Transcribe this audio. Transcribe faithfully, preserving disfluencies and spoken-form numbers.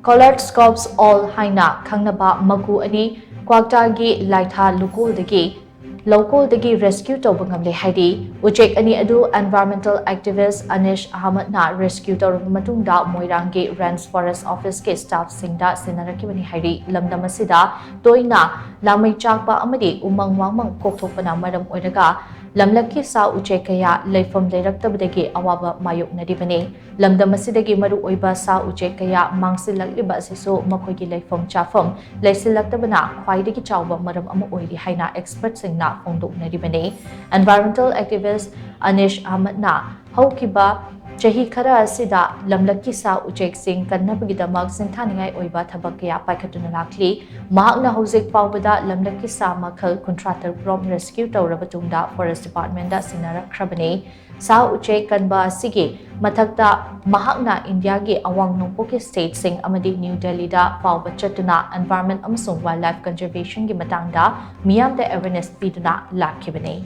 Collared Scaups Owl ꯍꯥꯏꯅ ꯈꯪꯅꯕ ꯃꯒꯨ ꯑꯅꯤ ꯀ꯭ꯋꯥꯛꯇꯥꯒꯤ ꯂꯥꯏꯊꯥ ꯂꯨꯀꯣꯜꯗꯒꯤ ꯂꯧꯀꯣꯜꯗꯒꯤ rescue ꯇꯧꯕ ꯉꯝꯂꯦ ꯍꯥꯏꯔꯤ꯫ ꯎꯆꯦꯛ ꯑꯅꯤ ꯑꯗꯨ environmental activist ꯑꯅꯤꯁ ꯑꯍꯃꯗꯅ rescue ꯇꯧꯔꯕ ꯃꯇꯨꯡꯗ ꯃꯣꯏꯔꯥꯡꯒꯤ Range Forest Officeꯀꯤ staffꯁꯤꯡꯗ ꯁꯤꯟꯅꯔꯛꯈꯤꯕꯅꯤ ꯍꯥꯏꯔꯤ꯫ ꯂꯝꯗꯝ ꯑꯁꯤꯗ ꯇꯣꯏꯅ ꯂꯥꯃꯩ ꯆꯥꯛꯄ ꯑꯃꯗꯤ ꯎꯃꯪ ꯋꯥꯃꯪ ꯀꯣꯛꯊꯣꯛꯄꯅ ꯃꯔꯝ ꯑꯣꯏꯔꯒ ꯂꯝꯂꯛꯀꯤ ꯁꯥ ꯎꯆꯦꯛ ꯀꯌꯥ ꯂꯩꯐꯝ ꯂꯩꯔꯛꯇꯕꯗꯒꯤ ꯑꯋꯥꯕ ꯃꯥꯌꯣꯛꯅꯔꯤꯕꯅꯤ꯫ ꯂꯝꯗꯝ ꯑꯁꯤꯗꯒꯤ ꯃꯔꯨꯑꯣꯏꯕ ꯁꯥ ꯎꯆꯦꯛ ꯀꯌꯥ ꯃꯥꯡꯁꯤꯜꯂꯛꯂꯤꯕ ꯑꯁꯤꯁꯨ ꯃꯈꯣꯏꯒꯤ ꯂꯩꯐꯝ ꯆꯥꯐꯝ ꯂꯩꯁꯤꯜꯂꯛꯇꯕꯅ ꯈ꯭ꯋꯥꯏꯗꯒꯤ ꯆꯥꯎꯕ ꯃꯔꯝ ꯑꯃ ꯑꯣꯏꯔꯤ ꯍꯥꯏꯅ expertꯁꯤꯡꯅ ꯐꯣꯡꯗꯣꯛꯅꯔꯤꯕꯅꯤ꯫ Environmental activist ꯑꯅꯤꯁ ꯑꯍꯃꯗꯅ ꯍꯧꯈꯤꯕ ꯆꯍꯤ ꯈꯔ ꯑꯁꯤꯗ ꯂꯝꯂꯛꯀꯤ ꯁꯥ ꯎꯆꯦꯛꯁꯤꯡ ꯀꯟꯅꯕꯒꯤꯗꯃꯛ ꯁꯤꯡꯊꯥꯅꯤꯡꯉꯥꯏ ꯑꯣꯏꯕ ꯊꯕꯛ ꯀꯌꯥ ꯄꯥꯏꯈꯠꯇꯨꯅ ꯂꯥꯛꯂꯤ꯫ ꯃꯍꯥꯛꯅ ꯍꯧꯖꯤꯛ ꯐꯥꯎꯕꯗ ꯂꯝꯂꯛꯀꯤ ꯁꯥ ꯃꯈꯜ ꯀꯨꯟꯊ꯭ꯔꯥ ꯇꯔꯨꯛ ꯔꯣꯝ rescue ꯇꯧꯔꯕ ꯇꯨꯡꯗ Forest Departmentꯗ ꯁꯤꯟꯅꯔꯛꯈ꯭ꯔꯕꯅꯤ꯫ ꯁꯥ ꯎꯆꯦꯛ ꯀꯟꯕ ꯑꯁꯤꯒꯤ ꯃꯊꯛꯇ ꯃꯍꯥꯛꯅ ꯏꯟꯗꯤꯌꯥꯒꯤ ꯑꯋꯥꯡ ꯅꯣꯡꯄꯣꯛꯀꯤ stateꯁꯤꯡ ꯑꯃꯗꯤ ꯅ꯭ꯌꯨ ꯗꯦꯜꯂꯤꯗ ꯐꯥꯎꯕ ꯆꯠꯇꯨꯅ environment ꯑꯃꯁꯨꯡ wildlife conservationꯒꯤ ꯃꯇꯥꯡꯗ ꯃꯤꯌꯥꯝꯗ awareness ꯄꯤꯗꯨꯅ ꯂꯥꯛꯈꯤꯕꯅꯤ꯫